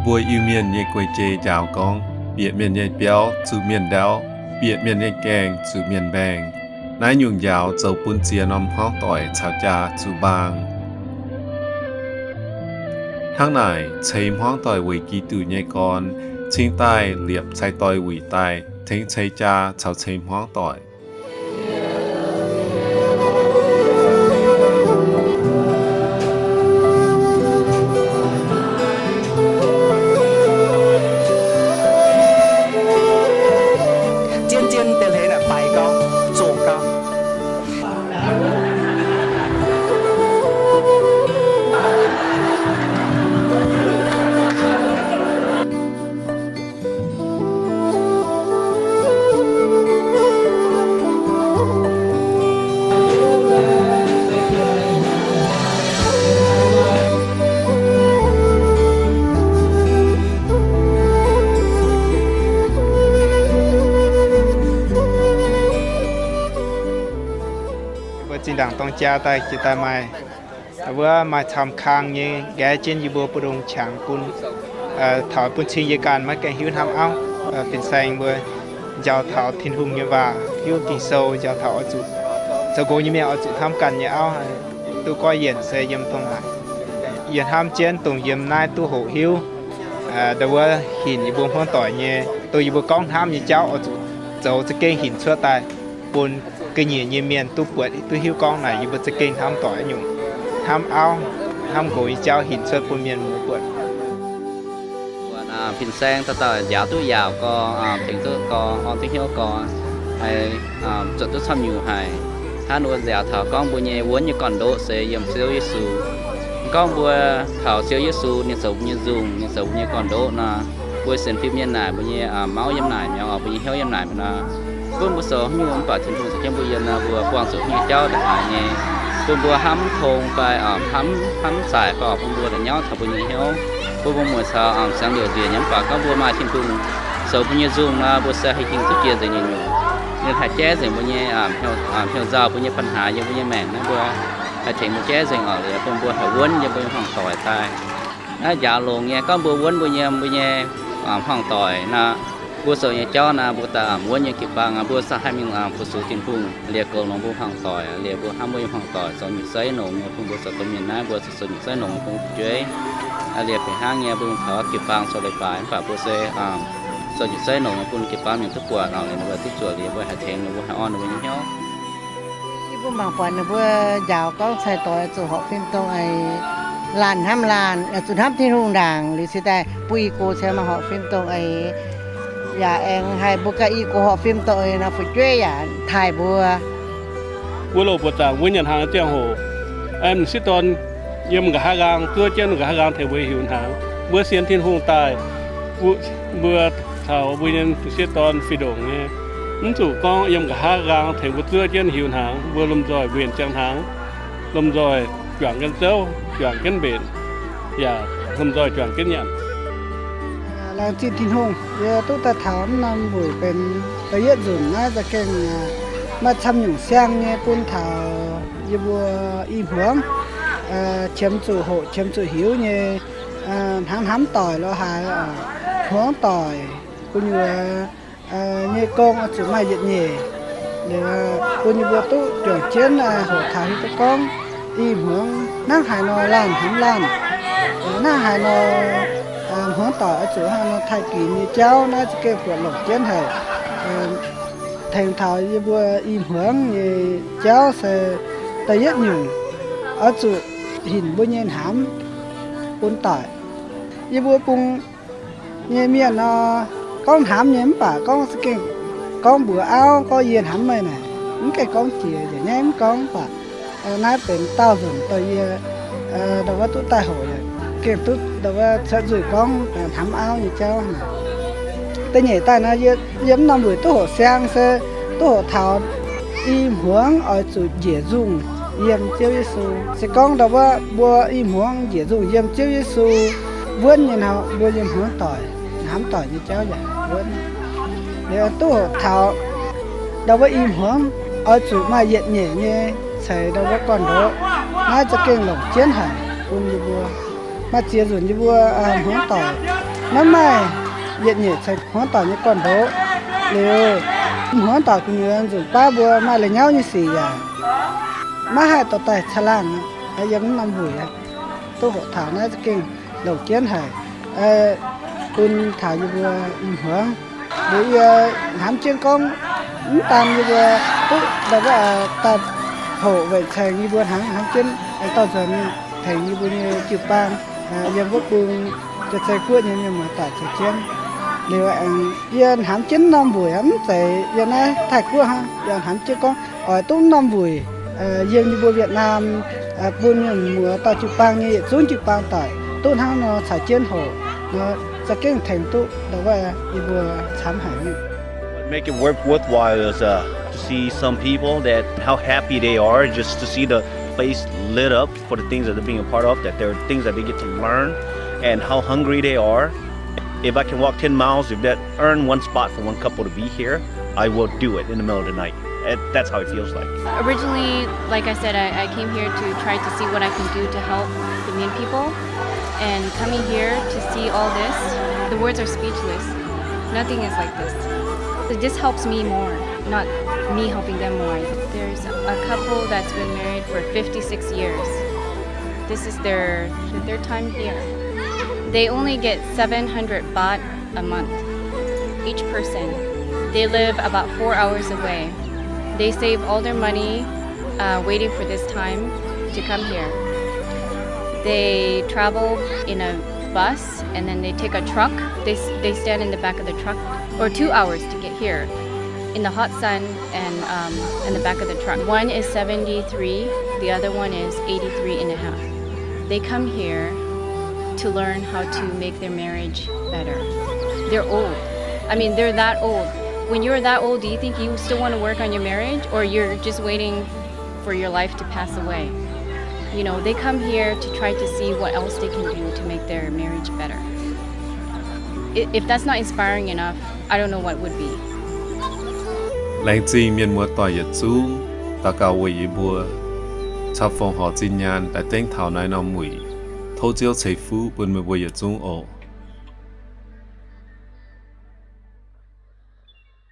Mbuo Iu-Mienh nyei guei-jei njaaux gorngv, bieqc mienh nyei biauv zuqc mienh ndaauv, bieqc mienh nyei gaengh zuqc mienh mbaengx. Naaiv nyungc njaaux zoux bun ziex norm hmuangv doic caux jaa zuqc mbaang. Hnangv naaic, ceix hmuangv doic weic Giduc nyei gorn, cingx daaih liepc cai doix wuic daaih tengx ceix jaa caux ceix hmuangv doic. Zien-zien deix hleix naaic faix gau, zoqc gau. Mbuo zinh ndaangc dorng jaa daaih jiex daaih maaih, wuov maaih camv kang nyei nqaeqv jienv yie mbuo mbu'ndongx qangx bun, taux bun cing yie ganh maiv gaengh hiuv hnamv auv. Fin-saeng mbuo njaaux taux Tin-Hungh nyei waac, hiuv Ging-Sou, njaaux taux oix zuqc zoux nqox nyei mienh oix zuqc hnamv ganh nyei auv, duqv goiv yienc se yiem dongh naaic. Yie hnamv jienv dongh yiem naaiv duqv hoqc hiuv, ndau wuov hinc yie mbuo hmuangv doic nyei, dongh yie mbuo gorngv hnamv nyei jauv oix zuqc zoux za'gengh hinc cuotv daaih bun ga'nyiec nyei mienh duqv buatc duqv hiuv gorngv naaic yie mbuo za'gengh hnamv doic nyungc, hnamv auv, hnamv nqox nyei jauv hinc cuotv bun mienh muoz buatc. Fin-saeng dauh dauh njaaux duqv yaauc gorx, tengx duqv gorx, orn duqv hnyouv gorx, zuotc duqv camv nyungc haic. Hnangv ninh mbuo njaaux taux gorngv mbuo nyei wuonv nyei gorn-ndoqv se yiem Ziouv Yesu. Gorngv mbuo taux Ziouv Yesu, ninh zoux mbuo nyei nzungh, ninh zoux mbuo nyei gorn-ndoqv nor, mbuo sienx fim mienh naaic, mbuo nyei mauv yiem naaic mi'aqv, mbuo nyei hnyouv yiem naaic mi'aqv nor, bun mbuo zoux haaix nyungc mv baac Tin-Hungh caux jienv mbuo yiem nor, mbuo buangh zuqc hnyouv jauv ndongc haaix nyei, bun mbuo hnamv tong fai hnamv, hnamv zaaic fai bun mbuo la'nyauv taux mbuo nyei hnyouv, bun mbuo mueiz caux siangx liouc njiec nyei. Mv baac gorngv mbuo maaih Tin-Hungh zoux mbuo nyei nzungh nor, mbuo se haih hingh duqv jiex nzengc nyei nyungc. Ninh haih jaiv nzengc mbuo nyei hnyouv nzauh, mbuo nyei ปัญหา yiem mbuo nyei maengc naaiv, mbuo haih tengx mbuo jaiv nzengc oc, liuz bun mbuo haih wuonv yiem mbuo nyei hmuangx doic daaih. Naaiv njaaux longx nyei, gorngv mbuo wuonv mbuo nyei, mbuo nyei hmuangx doic nor, mbuo zoux nyei jauv nor, mbuo daaih wuonv nyei jiu-baang, mbuo za'gengh haih mingh fu-sux Tin-Hungh, liuz goux longx mbuo hmuangx doic, liuz mbuo hnamv mbuo nyei hmuangx doic, zoux nyungc zeiv longx nyei bun mbuo zoux domh mienh naaiv, mbuo zoux nyungc zeiv longx bun fu'jueiv. Liuz fih hnangv nyei, mbuo taux jiu-baang zoux leiz-baaix, mv baac mbuo se zoux nyungc zeiv longx bun jiu-baang mienh duqv buatc, ninh mbuo duqv zuotc, liuz mbuo haih tengx ninh mbuo, haih orn ninh mbuo nyei hnyouv. Yie mbuo mangc buatc ninh mbuo njaaux gorngv cai doix zuqc horpc fim dongh eix laanh hnamv laanh, zuqc hnamv Tin-Hungh ndaangc, liuz cingx daaih bun i gox cingx maaih horpc fim dongh eix. Yaac aengx haih mbuo ganh i gox horpc fim dongh eix nor, fu'jueiv yaac taaih mbuo. Mbuo loz-buoz zaangc mbuo nyanc hnaangx ziangh hoc, m'sieqv dorn yiem nqa'haav nqaang zuov jienv nqa'haav nqaang tengx mbuo hiuv hnaangx. Mbuo sienx Tin-Hungh daaih, mbuo caux mbuo nyei m'sieqv dorn fih ndongc nyei, mv zuqc gorngv yiem nqa'haav nqaang tengx mbuo zuov jienv hiuv hnaangx. Mbuo lomh nzoih mbenc ziangh hnaangx, lomh nzoih juangc jienv zouv, juangc jienv mbenc, yaac lomh nzoih juangc jienv nyanc. Laengz zingh Tin-Hungh, yie duqv daaih taux mv norm wuic benx da'yietv nzunc naaiv za'gengh maaih camv nyungc siang nyei bun taux yie mbuo i hmuangx qiemx zuqc hoqc, qiemx zuqc hiuv nyei, hnangv hnamv doic lorz haaix, hmuangv doic gu'nyuoz nyei gong oix zuqc maaih yietc nyeic. Liuz bun yie mbuo duqv juangc jienv hoqc taux hiuv duqv gorngv i hmuangx hnangv haaix nor laanh hnamv laanh, hnangv haaix nor hmuangv doic oix zuqc hnangv haaix nor taaih ginx nyei jauv naaiv za'gengh buatc longc jienv haic. Tengx taux yie mbuo i hmuangx nyei jauv se da'yietv nyungc oix zuqc hinc mbuo nyei hnamv bun doic. Yie mbuo bung nyei mienh nor, gorngv hnamv nyei mv baac gorngv za'gengh gorngv mbuox auv gorngv yie hnamv meih naaic, mv gaengh gorngv jiex, nzengc nyaiv mv gorngv. Mv baac naaiv benx daauh nzunc dongh yie ndau wuov duqv daaih hoqc, gengh duqv ndau wuov cuotv nzuih gorngv hnamv auv nyei jauv. Da'nyeic daaih nor, yie mv norm wuic duqv hoqc siang se duqv hoqc taux i hmuangx oix zuqc njiec nzungh yiem Ziouv Yesu. Se gorngv ndau wuov mbuo i hmuangx njiec nzungh yiem Ziouv Yesu wuonv nyei nor, mbuo nyei hmuangv doic, hnamv doic nyei jauv yaac wuonv. Liuz duqv hoqc taux ndau wuov i hmuangx oix zuqc maaih yietc nyeic nyei ceix ndau wuov gorn-ndoqv. Naaiv za'gengh longc jienv haic bun yie mbuo. Maaih ziex nzunc yie mbuo hmuangv doic Maiv maaih yietc nyeic ceix hmuangv doic nyei gorn-ndoqv. Liuz, hmuangv doic gu'nyuoz nzunc baav mbuo maaih la'nyauv nyei sic yaac maiv haih dorh daaih caangh laangh. Yiem norm wuic duqv hoqc taux naaiv za'gengh louc jienv haic, bun taux yie mbuo hmuangv. Liuz yie hnamv jienv gorngv mv daan yie mbuo duqv daaih hoqc weic ceng yie mbuo hnangv, hnamv jienv aengx dorh nzuonx tengx yie mbuo nyei jiu-baang yiem wuov bung Jaav-Zei Guoqv nyei mienh muoz-doic zoux jienv. Liuz aengx yie hnamv jienv norm wuic mv zeiz yiem naaiv Taiv-Guoqv hnangv, yie hnamv jienv gorngv oix duqv norm wuic yiem yie mbuo Việt Nam, bun mienh muoz-doic jiu-baang nyei yietc zungv jiu-baang doic duqv hnangv nor caux jienv hoqc nor, za'gengh tengx duqv ndau wuov yie mbuo camv haic nyei. What make it worth worthwhile is uh, to see some people that how happy they are just to see the place lit up for the things that they're being a part of, that there are things that they get to learn, and how hungry they are. If I can walk ten miles, if that earn one spot for one couple to be here, I will do it in the middle of the night. It, that's how it feels like. Originally, like I said, I, I came here to try to see what I can do to help the Min people. And coming here to see all this, the words are speechless. Nothing is like this. This helps me more, not me helping them more. There's a couple that's been married for fifty-six years. This is their, their third time here. They only get seven hundred baht a month, each person. They live about four hours away. They save all their money uh, waiting for this time to come here. They travel in a bus and then they take a truck. They, they stand in the back of the truck for two hours to get here in the hot sun and um, in the back of the truck. One is seventy-three, the other one is eighty-three and a half. They come here to learn how to make their marriage better. They're old. I mean, they're that old. When you're that old, do you think you still want to work on your marriage, or you're just waiting for your life to pass away? You know, they come here to try to see what else they can do to make their marriage better. I- If that's not inspiring enough, I don't know what would be. Laengz zingh mienh muoz-doic yietc zungv daux gaux weic yie mbuo, caux fongc horc zinh nyaanh daaih dengv taux naaiv norm wuic. Tov Ziouv ceix fuqv bun meih mbuo yietc zungv oc.